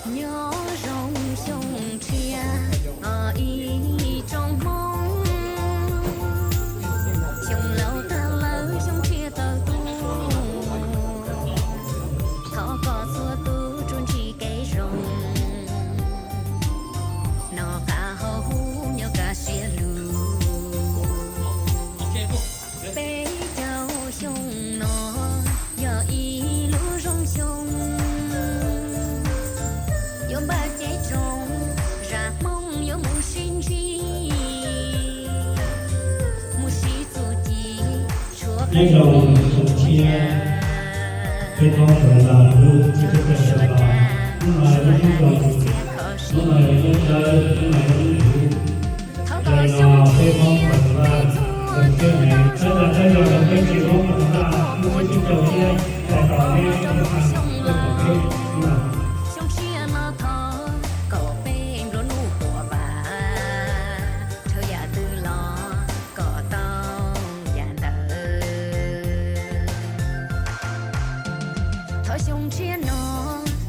Nyob zoo xyoo tshiab ib tsoom Hmoob, xyoo laus tag lawm xyoo tshiab tawm tuaj, thov kom txhua tus tsuas ntsib kev zoo, noj qab haus huv nyob kaj siab lug. Peb caug xyoo no yog ib lub zoo xyoo, yuav npaj cev tsoom zaj Hmoob yuav mus sib ntsib, mus sib txuj ci tshuav qee zoo tshiab. Peb thoob sawv daws lub txhij teb chaws sawv daws, hnub no yog hnub zoo, hnub no yog hnub dawb, hnub no yog hnub puv. Zaum no peb thoob sawv daws zoo siab heev, peb los peb los peb tsis muab mus noj hnub txhib caug thiab, peb tau neb ua tag peb kom peb hnub no. Xyoo tshiab no thov kom peb nplua nuj huam vam, dhau yam twg los kom tau yam ntawd. Thov xyoo tshiab no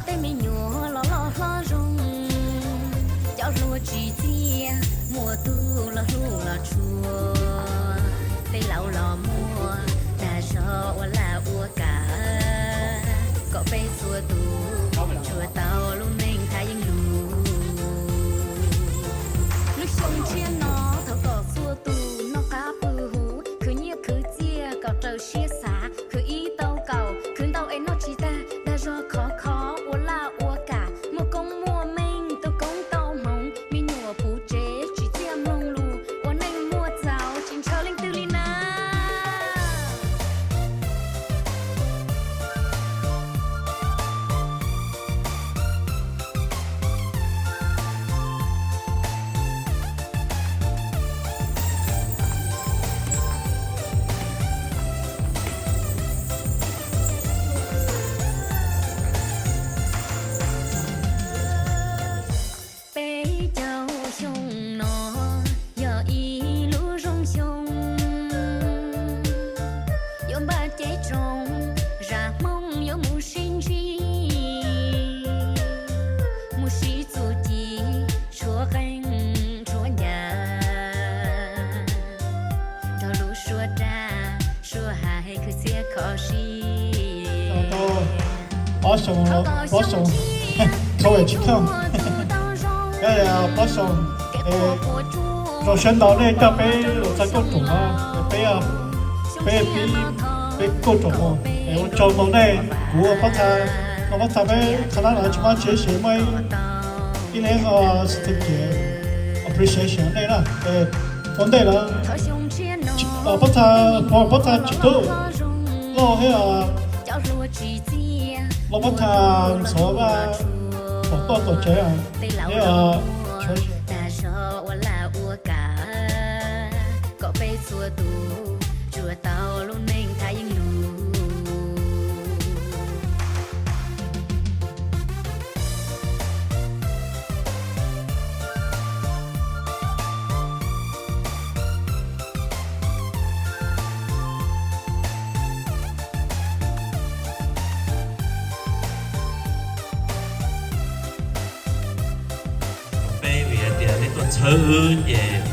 tej me nyuam los loj hlob zoo, cov hluas tsis txiaj, muaj tus los hlub los tshua. Tej laus los muaj dag zog ua laj ua kam, kom peb txhua tus tsuas tau lub neej thaj yeeb lug. Lub xyoo tshiab no thov kom txhua tus noj qab pw huv, khwv nyiaj khwv txiaj kom raws siab xav, khwv ib tau kaum, khwv ntau es noj tsis tag, dag zog khov kho ua laj ua kam, muaj koob muaj meej tu koob tau hmoov, me nyuam puv tsev tsim txiaj mloog lus, ua neej muaj txaus tsis ntshaw leej twg li na. Peb caug xyoo no yog ib lub zoo xyoo, yuav npaj cev tsoom zaj Hmoob yuav mus sib ntsib, mus sib txuj ci tshuav qee tshuav ncas, nrog lub suab raj suab hais khwv txiaj kho siab. Ob xyoo, ob xyoo, tsis khaj, ob xyoo, zoo siab ntau nej coj peb los txog kauj room no, peb, peb, peb kauj room no, ua tsaug ntau nej. Kuv ua pob txha, ua pob txha peb txha lab no tsis muaj tsev, muaj ib leeg certificate appreciation nej na. Ua ntej lawm, pob txha, pob txha tsis tub loj thiab, loj pob txha ntxhov vaj tom toj tom tsev thiab. Kom peb txhua tus tsuas tau lub neej thaj yeeb lug. Peb vim hais tias nej tuaj txhawb wb ces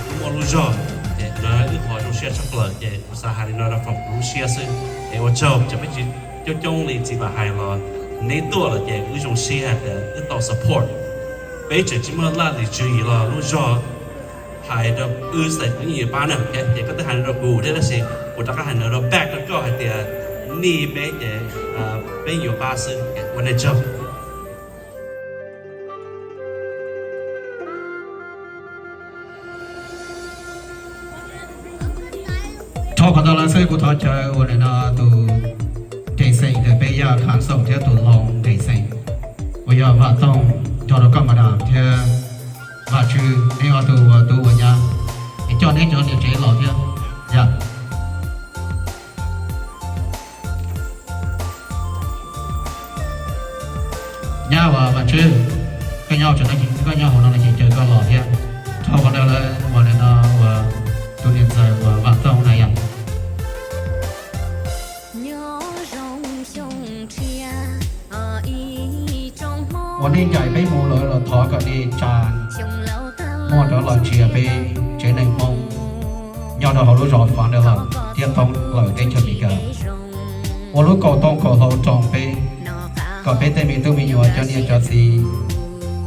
wb muaj lub zog, ces no wb qhov zoo siab tshaj plaws ces kuv xav hais li no rau foom kuv lub siab xwb. Es ua tsaug, txawm peb tsis coob coob li txiv Vam hais los neb tuaj lawm ces wb zoo siab hais tias wb tau support. Peb tseem tsis muaj laj lim tswv yim los lub zog hais rau wb xav kuv yeej yuav pab na, ces koj twb hais rau kuv thiab tab sis kuv rov qab hais no rau back rau koj hais tias Nij peb ces peb yuav pab xwb, ua nej tsaug. Thov qhov ntau lawm xwb kuv thov caw uas nim no tus nres xeem ntawm peb yog Kham Xaum thiab tus hloov nres xeem uas yog Vam Tooj nrog rau koj mas dam thiab Vam Tswb, neb ob tug uas tub uas nyab, es coj neb cov niam tsev los thiab. Yog nyab uas Vam Tswb, koj nyob hauv no ces caw koj los thiab. Thov qhov ntawd lawm uas nim no uas tus niam ntxawm uas Vam Tooj na yom. Uas nej ncaim peb mus lawm los thov kom nej tsa muag rov los ntsia peb tsev neeg Hmoob nyob rau hauv lub zos Fond du Lac thiab Thoob Plaws teb chaws Amelikas. Ua lub kaum tooj kaum hlau rau peb, kom peb tej me tub me nyuam cov niam cov txiv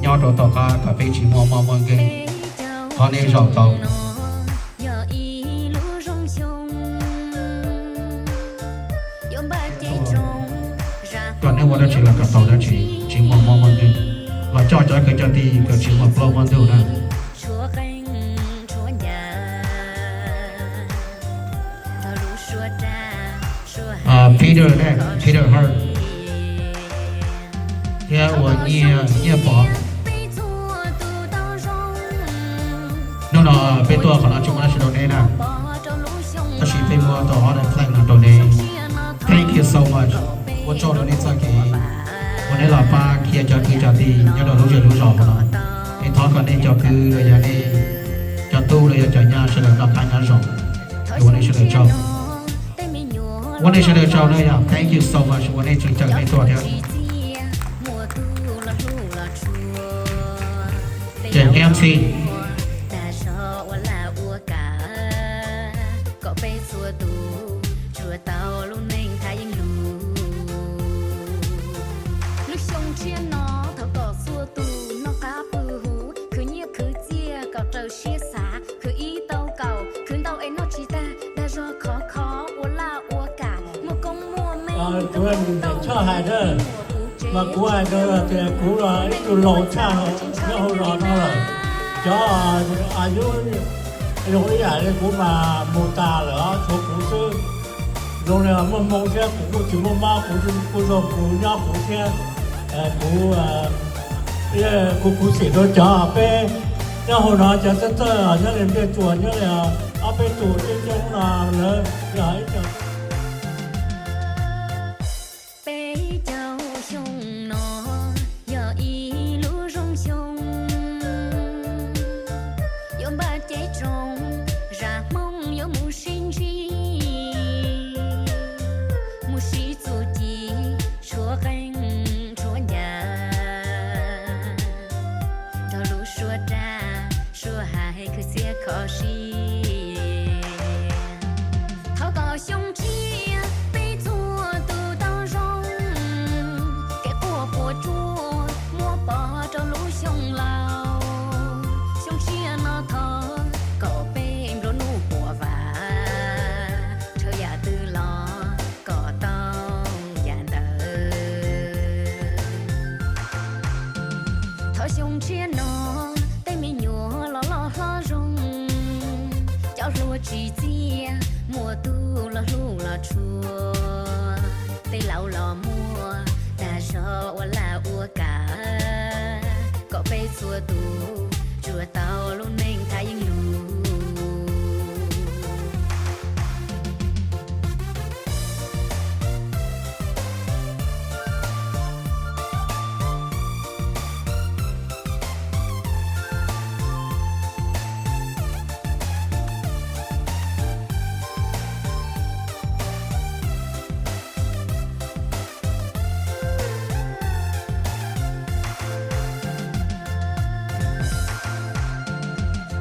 nyob rau tom qab kom peb tsis muaj mob muaj nkeeg. Thov nej zaum tau. Kom nej ua dab tsi los kom tau dab tsi, tsis muaj mob muaj nkeeg, los coj cov kwv cov tij kom tsis muaj plaub muaj ntug na. Peter ne, Peter Hart thiab uas Nyiaj, Nyiaj Pov. Hnub no peb tuaj qhov no tsis muaj dab tsi rau neb na, tab sis peb muab tau ob daim flag no rau neb. Thank you so much. Ua tsaug rau nej txoj kev uas neb los pab qhia cov kwv cov tij nyob rau lub zej lub zos no. Es thov kom nej cov kwv los yog nej cov tub los yog cov nyab sawv daws noj qab nyob zoo. Ua nej sawv daws tsaug. Ua nej sawv daws tsaug na yom. Thank you so much uas nej tseem caw nej tuaj thiab. Ces MC. Kom peb txhua tus tsuas tau lub neej thaj yeeb lug. Lub xyoo tshiab no thov kom txhua tus noj qab pw huv, khwv nyiaj khwv txiaj kom raws siab xav, khwv ib tau kaum, khwv ntau es noj tsis tag, dag zog khov kho ua laj ua kam, muaj koob muaj meej. Kuv hais rau tias kuv los ib tug laus tshaj nyob hauv zos no lawm. Cov a yub zoo ib yam li kuv mas mus tas lawm, tshuav kuv xwb. Zoo li muaj hmoo thiab kuv kuj tsis muaj mob, kuv kuj zoo kuv nyob kuv thiab. Kuv, kuv khuv xim rau cov peb nyob hauv no cov txawj txawj nyob li ntiaj tsuas nyob li ob peb tus coob coob no lawv yog ib co Peb caug xyoo no yog ib lub zoo xyoo, yuav npaj cev tsoos, zaj Hmoob yuav mus sib ntsib, mus sib txuj ci, tshuab qeej tshuab ncas, nrog lub suab raj suab hais khwv txiaj kho siab. Thov kom xyoo tshiab peb txhua tus tau zoo, kev quaj puas tsuaj muab pov rau lub xyoo laus. Xyoo tshiab no thov kom peb nplua nuj puas vam, rhawv yam twg los kom tau yam ntawd. Thov xyoo tshiab no tej me nyuam los loj hlob zoo, cov hluas tsis txiaj muaj tub los hlub los tshua, tej laus los muaj dag zog ua laj ua kam, kom peb txhua tus tsuas tau lub neej thaj yeeb lug.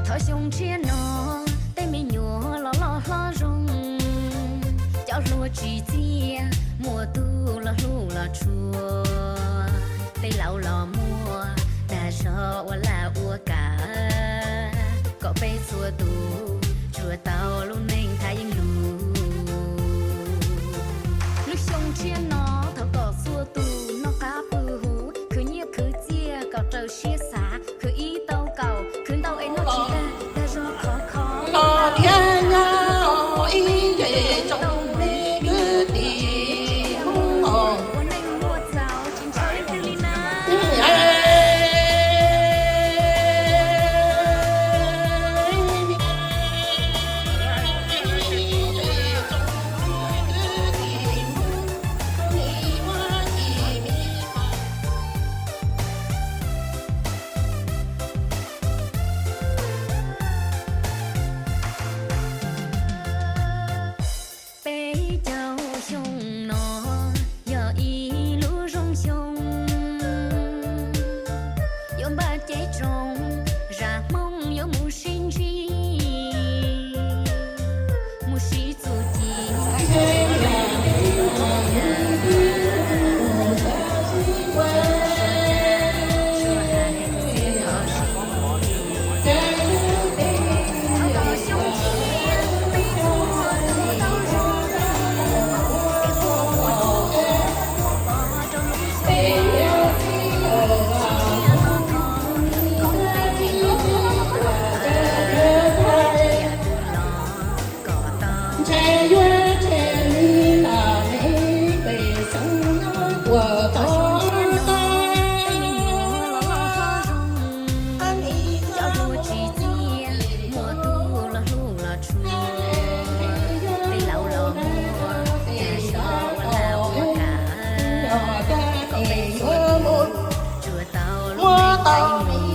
Thov xyoo tshiab no tej me nyuam los loj hlob zoo, cov hluas tsis txiaj muaj tub los hlub los tshua, tej laus los muaj dag zog ua laj ua kam, kom peb txhua tus tsuas tau lub neej thaj yeeb lug. Lub Siab no thov kom txhua tus noj qab pw huv, khwv nyiaj khwv txiaj kom raws siab xav, khwv ib tau kaum, khwv ntau es noj tsis tag, dag zog khov kho. Los thiab nyob ib yam tsoom me kwv tij Hmoob os. Ua neej muaj txaus tsis ntshai leej twg li na. Peb caug xyoo no yog ib lub zoo xyoo, yuav npaj cev tsoo, zam Hmoob yuav mus sib ntsib, mus sib txuj ci. Ntshai yuav tseg li los me pem xeev no puas tau tau. Cov hluas tsis txiaj, muaj tus los hlub los tshua, peb laus los muaj, tag suav ua laj ua kam, kom peb txhua tus tsuas tau lub neej tau mus.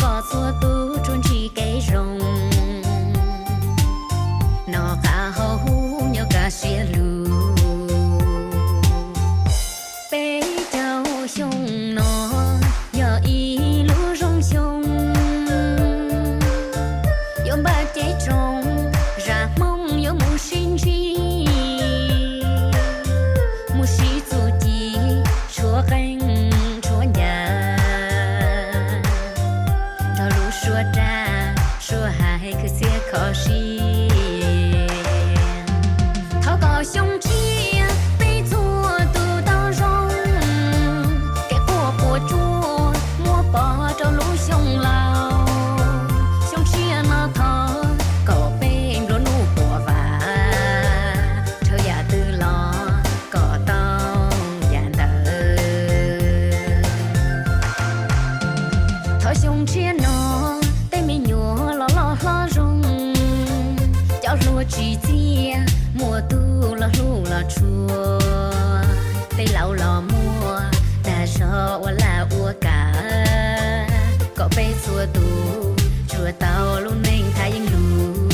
Pom txhua tus tsuas ntsib kev zoo, noj qab haus huv nyob kaj siab lug. Peb caug xyoo no yog ib lub zoo xyoo, yuav npaj cev tsoo, zaj Hmoob yuav mus sib ntsib, mus sib txuj ci, tshuab qeej tshuab ncas, nrog lub suab raj suab hais khwv txiaj kho siab. Thov kom xyoo tshiab peb txhua tus tau zoo, kev quaj puas tsuaj muab pov rau lub xyoo laus. Xyoo tshiab no thov kom peb nplua nuj quas vam, rhawv yam twg los kom tau yam ntawd. Thov xyoo tshiab no tej me nyuam los loj hlob zoo, cov hluas tsim txiaj muaj tus los hlub los tshua, tej laus los muaj dag zog ua laj ua kam, kom peb txhua tus tsuas tau lub neej thaj yeeb lug.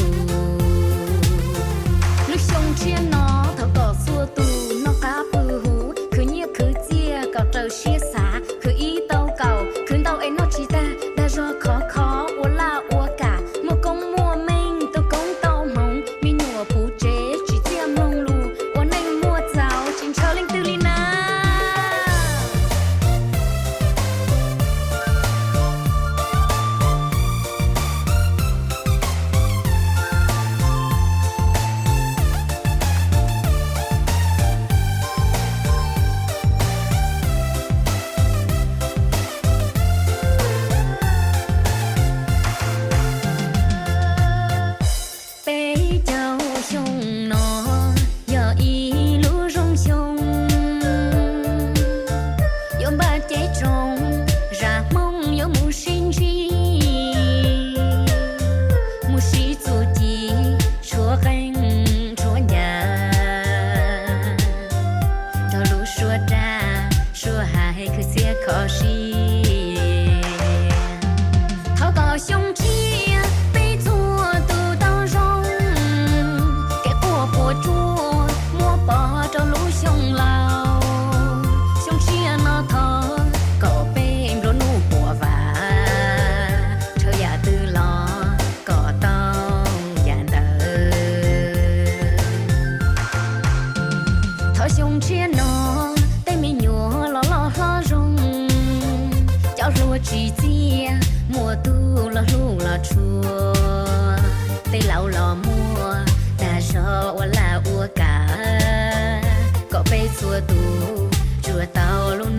Lub xyoo tshiab no thov kom txhua tus noj qab pw huv, khwv nyiaj khwv txiaj kom raws siab xav, khwv ib tau kaum, khwv ntau es noj tsis tag, dag zog khov kho ua laj ua kam, muaj koob muaj meej tau koob tau hmoov, me nyuam puv tsev tsim txiaj mloog lus, ua neej muaj txaus tsis ntshaw leej twg li na. Peb caug xyoo no yog ib lub zoo xyoo, yuav npaj cev tsoo, zaj Hmoob yuav mus sib ntsib, mus sib txuj ci, tshuab qeej tshuab ncas, nrog lub suab raj suab hais khwv txiaj kho siab. Thov kom xyoo tshiab peb txhua tus tau zoo, kev quaj puas tsuaj muab pov rau lub xyoo laus. Xyoo tshiab no thov kom peb nplua nuj quas vam, rhawv yam twg los kom tau yam ntawd. Thov xyoo tshiab no tej me nyuam los loj hlob zoo, cov hluas tsim txiaj muaj tus los hlub los tshua, tej laus los muaj dag zog ua laj ua kam, kom peb txhua tus tsuas tau lub